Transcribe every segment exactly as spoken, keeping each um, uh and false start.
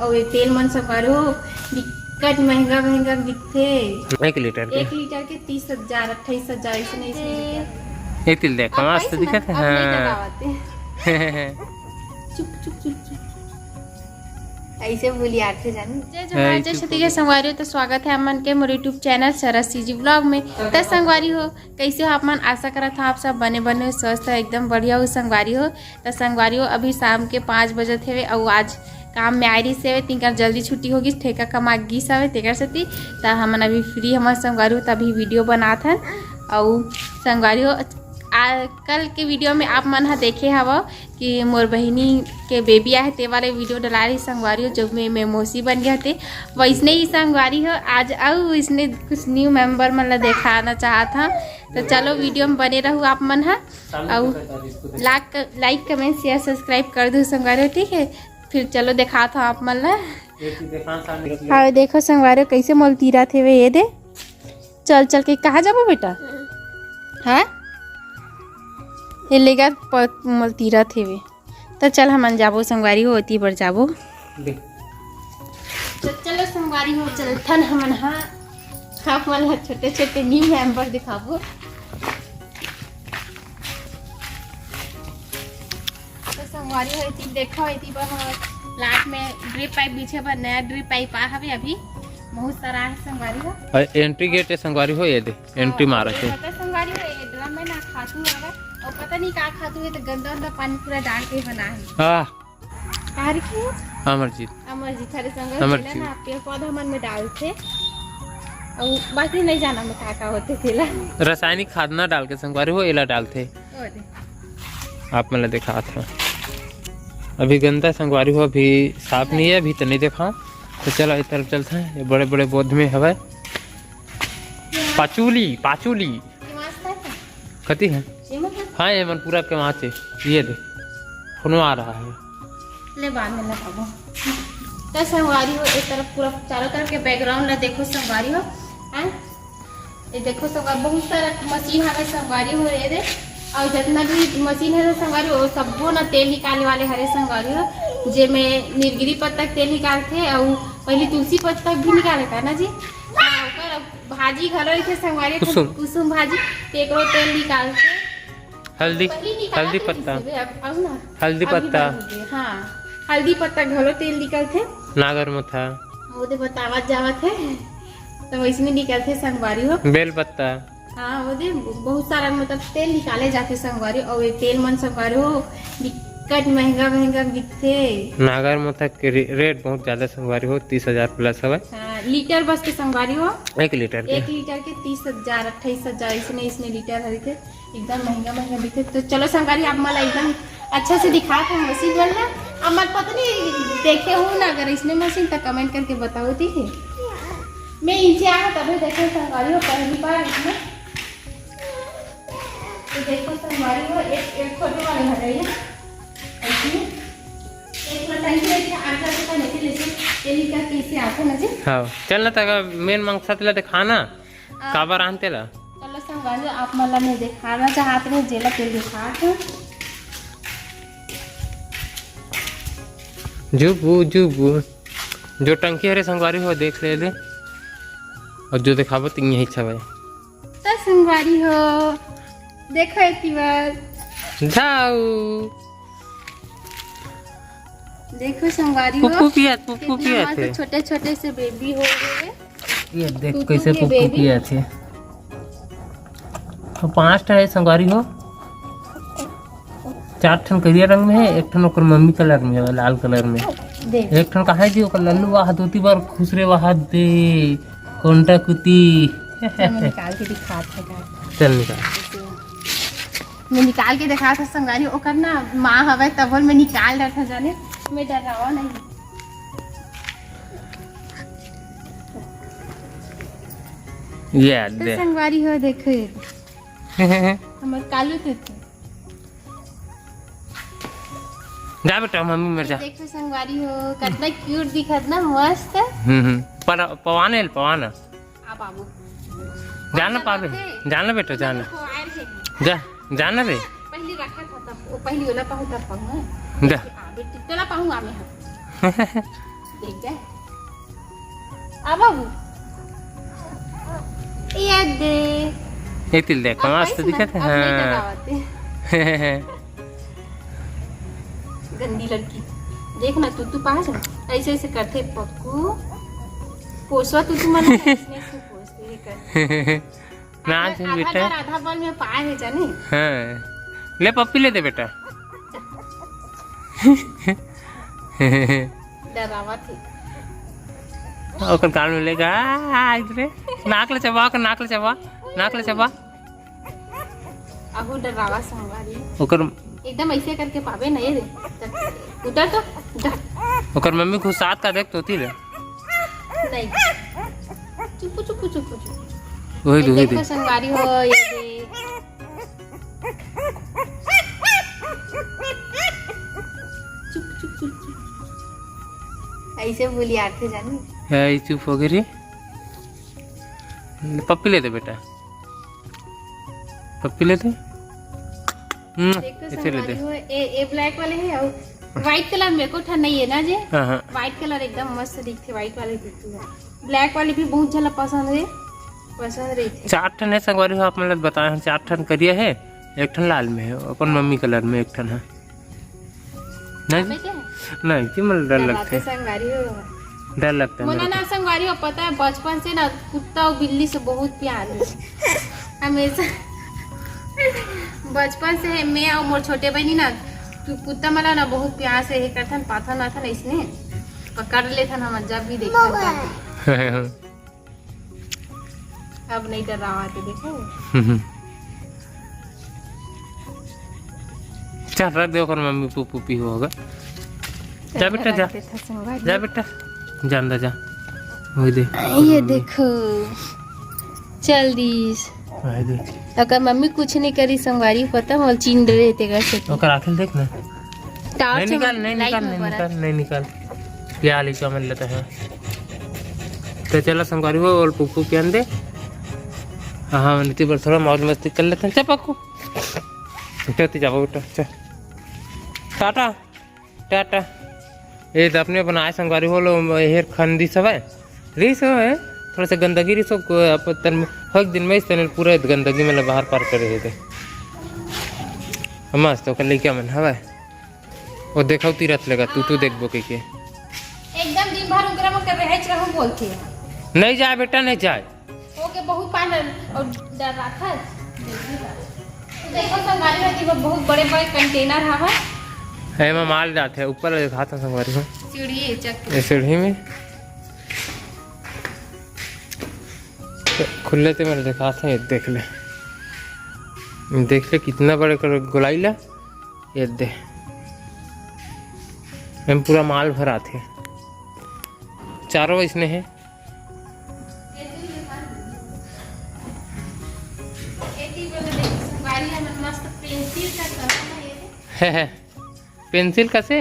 अउ ये तेल मन संगवारी हो, बिकट महंगा महंगा बिकथे। एक लीटर के? एक लीटर के तीस हजार, अट्ठाईस हजार, इसने, इसने लीटर। ये तेल देख, अब कमास तो कैसे दिखत है, अब नहीं हाँ। लगावत है। चुप, चुप, चुप, चुप। ऐसे बोली आते जाने। जय जोहार, हाँ, जय छत्तीसगढ़ संगवारी हो, तो स्वागत है आप मन के मोर YouTube चैनल सरस सीजी व्लॉग में। त संगवारी हो, कैसे हो आप मन? आशा करत हो आप सब बने बने हो, स्वस्थ हो, एकदम बढ़िया हो संगवारी हो। त संगवारी हो, अभी शाम के पाँच बजत हेवे अउ आज काम में आए रहिस हेवे, तिंकर जल्दी छुट्टी होगिस, ठेका कमा गिस हवे तेकर सेती। त हमन अभी फ्री हमन संगवारी हो, त अभी वीडियो बनात हन। अउ संगवारी हो, आ, कल के वीडियो में आप मन ह देखे हवव कि मोर बहिनी के बेबी आहे, ते वाले वीडियो डला रही संगवारी हो, जो में, में मौसी बन गया थे। वैसने ही संगवारी हो, आज अउ इसने कुछ न्यू मेंबर मन ला देखाना चाहत हन। तो चलो वीडियो में बने रहू आप मन ह, अउ लाइक, लाइक, कमेंट, शेयर, सब्सक्राइब कर दू संगवारी हो, ठीक है? फिर चलो देखात हव आप मन ला। हाँ, देखो संगवारी हो, कैसे मोल तीरत हेवे ये दे। चल चल के कहाँ जाबो बेटा? हाँ, ये लेगा प-, मोल तीरत हेवे। त चल हमन जाबो संगवारी हो, ओती बर जाबो। देख। तो चलो संगवारी हो, चलथन हमन हा। आप मन ला छोटे छोटे न्यू मेंबर दिखाबो। तो संगवारी हो, एती देखो, एती बर हमर प्लाट में ड्रिप पाइप बिछे बर नया ड्रिप पाइप आ हवे अभी, बहुत सारा है संगवारी हो। और एंट्री गेट है संगवारी हो, ये दे, एंट्री हाँ, मारा ये है। पता संगवारी हो, ये ड्रम में ना खातू हवे, और पता नहीं का खातू है, तो गंदा गंदा पानी पूरा डाल के बना है। हाँ। कार की? अमरजीत। अमरजीत, हरे संगवारी अमरजीत। तेला ना पेड़ पौधा मन में डालथे, और बाकी नहीं जाना मैं का का होथे तेला। रासायनिक खाद ना डाल के संगवारी हो, एला डालथे। ओ दे। आप मन ला दिखात हव। अभी गंदा संगवारी हो, अभी साफ नहीं है, अभी तो नहीं देखा। तो चलो, इस तरफ चलते हैं। ये बड़े बड़े बोध में हवे पाचुली, पाचुली। ये मस्त है क्या? कति है? ये मत है? हाँ, ये मन पूरा के वहाँ से। ये दे, फोनो आ रहा है। ले, बाद में लगाबो। तो संगवारी हो, इस तरफ पूरा चारों तरफ के बैकग्राउंड ला देखो संगवारी हो, हैं? ये देखो संगवारी, बहुत सारा मशीन हवे संगवारी हो, ये दे। और जितना भी मशीन है संगवारी, वो सबो ना तेल निकाले वाले हरे संगवारी हो, जेमे नीलगिरी पत्ता के तेल निकालथे, और पहले तुलसी पत्ता भी निकाले था ना जी। हाँ, ओकर भाजी घलो रहिथे संगवारी, कुसुम। कुसुम भाजी, तेकरो तेल निकालथे। हल्दी, पहली निकालत हल्दी रहिस पत्ता। हे, अब, अब ना। हल्दी अभी पत्ता। बंद हो गए, हाँ। हल्दी पत्ता घलो तेल निकलथे। नागर मोथा। वो दे बतावत जावत है, तो वैसने निकलथे संगवारी हो। बेल पत्ता। हाँ, वो दे बहुत सारा मतलब तेल निकाले जाथे संगवारी, और ये तेल मन संगवारी हो, बिकट महंगा महंगा बिकथे। नागर मोथा के रे-, रेट बहुत ज्यादा संगवारी हो, तीस हजार प्लस हवे। हाँ, लीटर बस के संगवारी हो। एक लीटर के? एक लीटर के तीस हजार, अट्ठाईस हजार, इसने, इसने लीटर हरे थे। एकदम महंगा महंगा दिखथे। तो चलो संगवारी, आप मन ला एकदम अच्छा से दिखात हव मशीन मन ला। आप मन पता नहीं देखे हो ना, अगर इसने मशीन तो कमेंट करके बताओ, ठीक है? मैं इनसे आया तभी देखे संगवारी हो पहली बार इसमें। तो देखो संगवारी हो, एक, एक छोटे वाले घर है ये। ऐसे एक ठो टंकी रखी है, आठ हजार रुपया लेके, लेके तेल निकाल के इसे आते ना जी। हाँ, चल ना, तका मेन मकसद ला दिखाना। आ, काबर आन तेला? चलो संगवारी, आप मन ला मैं दिखाना चाहत रहे, जेला तेल दिखात हूँ। जुबू, जुबू। जो टंकी हरे संगवारी हो, देख ले ले। और जो दिखाबो, तो यही छवे। तो संगवारी हो, देखो एती बार। जाऊ। देखो संगवारी हो, पुप्पू पियत, पुप्पू कितना पियत मस्त है। छोटे छोटे से बेबी हो गए। ये देख कुतुक कैसे के पुप्पू बेबी। पियत है। तो पांच ठन है संगवारी हो, चार ठन करिया रंग में है, एक ठन ओकर मम्मी कलर में है, लाल कलर में। देख। एक ठन कहाँ है जी, ओकर लल्लू वाह धोती बर खुसरे वाह दे, कोंटा कुती। मैं निकाल के दिखात हूँ का। चल निकाल। मैं निकाल के दिखात हूँ संगवारी, ओकर ना माँ हवे तब मैं निकाल डरत हूँ जाने, मैं डरावा नहीं। ये तो दे। संगवारी हो, देखो ये। हमर कालू थे। जा बेटा, मम्मी मेर जा। देखो संगवारी हो, कितना क्यूट दिखत ना, मस्त। हम्म, हम्म। पर पवाना है, पवाना। आ बाबू। जाना पावे। जाना बेटा, जाना। जा, जाना रे। पहली रखा था तब, वो पहली वाला पाहू तब पाहू, हाँ। जा। हाँ, बेटी, तेला पाहू आमे हम। देख दे। आ बाबू, ये दे। ये तिल देख, अब मस्त कैसे ना? दिखत हे। अब नहीं हाँ। डरावत हे। गंदी लड़की। देख ना, तू, तू पास है। ऐसे, ऐसे करथे पक्कू। पोसवा तू, तू मन ऐसे, ऐसे पोसथे, ये कर। नाच आधा, आधा बेटा। डर, आधा बल में पाए हे जाने। हाँ। ले पप्पी ले दे बेटा। डरावत हे। ओकर कान में लेगा, आ, आ, इधरे। नाक ले चबा, ओकर नाक ले चबा, नाक ले चबा। अहू डरावा संगवारी। ओकर एकदम ऐसे करके पावे नहीं रे। उतर तो, जा। ओकर मम्मी घुसात का देख तोती ले। नहीं। चुप, चुप, चुप, चुप। वही ये दे, वही देखो दे। संगवारी हो, ये दे। चुप, चुप, चुप, चुप। ऐसे बोली आके जानी। ए, चुप हो गई रे। पप्पी ले दे बेटा, पप्पी ले दे। हम्म, देखो इसे ले दे। संगवारी हो, ए, ए black वाले है और white colour में एको ठन नहीं है ना जे। हाँ, हाँ। White colour एकदम मस्त दिखथे, white वाले दिखथे। Black वाले भी बहुत झन ला पसंद है, पसंद रहिथे। चार ठन है संगवारी हो, आप मन ला बताए हन, चार ठन करिया है, एक ठन लाल में है, अपन मम्मी colour में एक ठन है। नहीं जी? अबे क्या? नहीं जी, मोला डर डराते लगथे। संगवारी हो। डर लगथे मोला मेरे ना को। संगवारी हो, पता है, बचपन से ना कुत्ता और बिल्ली से बहुत प्यार है। हमेशा बचपन से है, मैं और मोर छोटे बहनी ना, तू कुत्ता मला ना बहुत प्यार से हे करथन, पाथन वाथन ऐसने पकड़ लेथन हम जब भी देखथन तब। अब नहीं डरावत हे, देखो। चल, रख दे, ओकर मम्मी पू-, पू पी होगा। जा बेटा, जा। रख देता संगवारी। जा बेटा, जान दे, जा। वही दे। ये देखो, चल दीस। वही दे। ओकर मम्मी कुछ नहीं करी संगवारी, पता मोल चिन रहे तेकर से। ओकर आँखें देख ना। टार्च नहीं निकाल, नहीं लाइट निकाल, में नहीं पड़ा। निकाल, नहीं निकाल। प्या ली चौमिन लेते हैं। तो चला संगवारी हो, और पुप्पू पियान दे। हाँ, नीति पर थोड़ा मौज मस्ती कर लेते हैं। चल पक्कू। चल, ती जाओ बेटा, चल। टाटा, टाटा। ये तो अपने बनाए संगवारी हो लो, हेर खंदी सब है। रीस हो है, थोड़ा सा गंदगी रीस हो, को-, आप तन में, हर दिन में इस तरह पूरा गंदगी में बाहर पार करे है। मस्त, ओकर लइका मन हवय। वो देखो तीरथ लगा, तू, तू देखबो के, के। एकदम दिन भर उनकरा मन कर रहे रहू बोलथे। नहीं जाए बेटा, नहीं जाए। ओके, बहुत पान और डर रहा था। तू देखो संगवारी हो कि वो बहुत बड़े बड़े कंटेनर हवय। है, मैं माल जाते हैं, ऊपर दिखाता संगवारी हो। सीढ़ी चक। ये सीढ़ी में। खुले ते मेरे दिखाते हैं, देख ले। देख ले कितना बड़े कर गोलाई ला। ये दे, एम पूरा माल भराथे, चारों इसने है। है, है। पेंसिल कसे?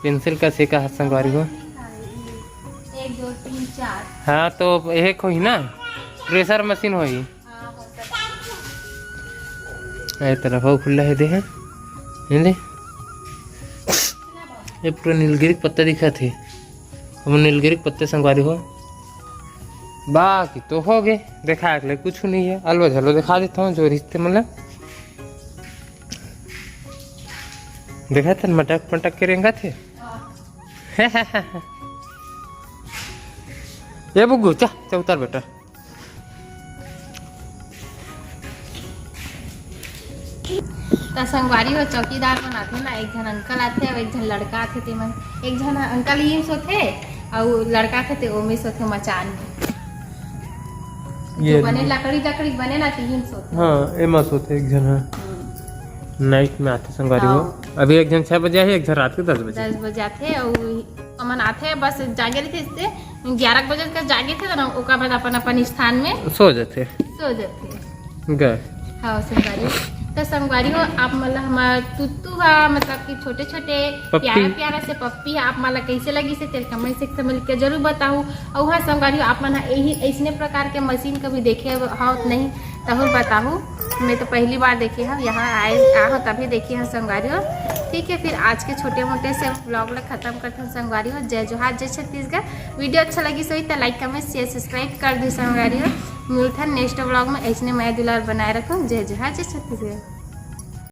पेंसिल कसे का संगवारी हो? एक, दो, तीन, चार। हाँ, तो एक होही ना, प्रेशर मशीन होही। ए तरफ अउ खुल्ला हे, दे हे। ये दे। ये पूरा नीलगिरी के पत्ता दिखत हे। अब नीलगिरी के पत्ते संगवारी हो। बाकी तो हो गे। देखा के ले कुछ नहीं है। अलवा झलो दिखा देता हूँ जो रिश्ते मतलब। देखा था मटक मटक के रेंगत हे। ये बुग्गू, चा, चा उतार बेटा। त संगवारी हो, चौकीदार मन आथे ना, एक झन अंकल आथे अउ एक झन लड़का आथे। तेमन, एक झन अंकल ही सोथे अउ लड़का आथे ते ओमे सोथे मचान में। ये जो बने लकड़ी लकड़ी बने ना, तिही में सोथे। हाँ, एमा सोथे एक झन ह। हम्म। नाइट में आथे संगवारी हो। हाँ। अभी एक झन छह बजे आही, एक झन रात के दस बजे। दस बजे आथे अउ हमन आथे, बस जागे रहिथे, इससे ग्यारह बजे तक जागे थे ना, ओकर बाद अपन अपन स्थान में सो जाथे। सो जाथे। गए। हाँ, संगवारी। तो संगवारी हो, आप मन ला हमार तुत्तू हा, मतलब कि छोटे छोटे पप्पी। प्यारा प्यारा से पप्पी हा, आप मन ला कैसे लगिस हे, तेला comment section में लिख के जरूर बताहू। अउ हाँ संगवारी हो, आप मन हा यही ऐसने प्रकार के मशीन कभी देखे हो नहीं, तहू बताहू। मैं तो पहली बार देखे हूँ, यहाँ आए, आहो तभी देखे हूँ संगवारी हो। ठीक है, फिर आज के छोटे मोटे से vlog ला खत्म करथन संगवारी हो। जय जोहार, जय छत्तीसगढ़। Video अच्छा लगिस होही त like, comment, share, subscribe कर दे संगवारी हो। मिलथन next vlog में, ऐसने मया दुलार बनाए रखो। जय जोहार, जय छत्तीसगढ़।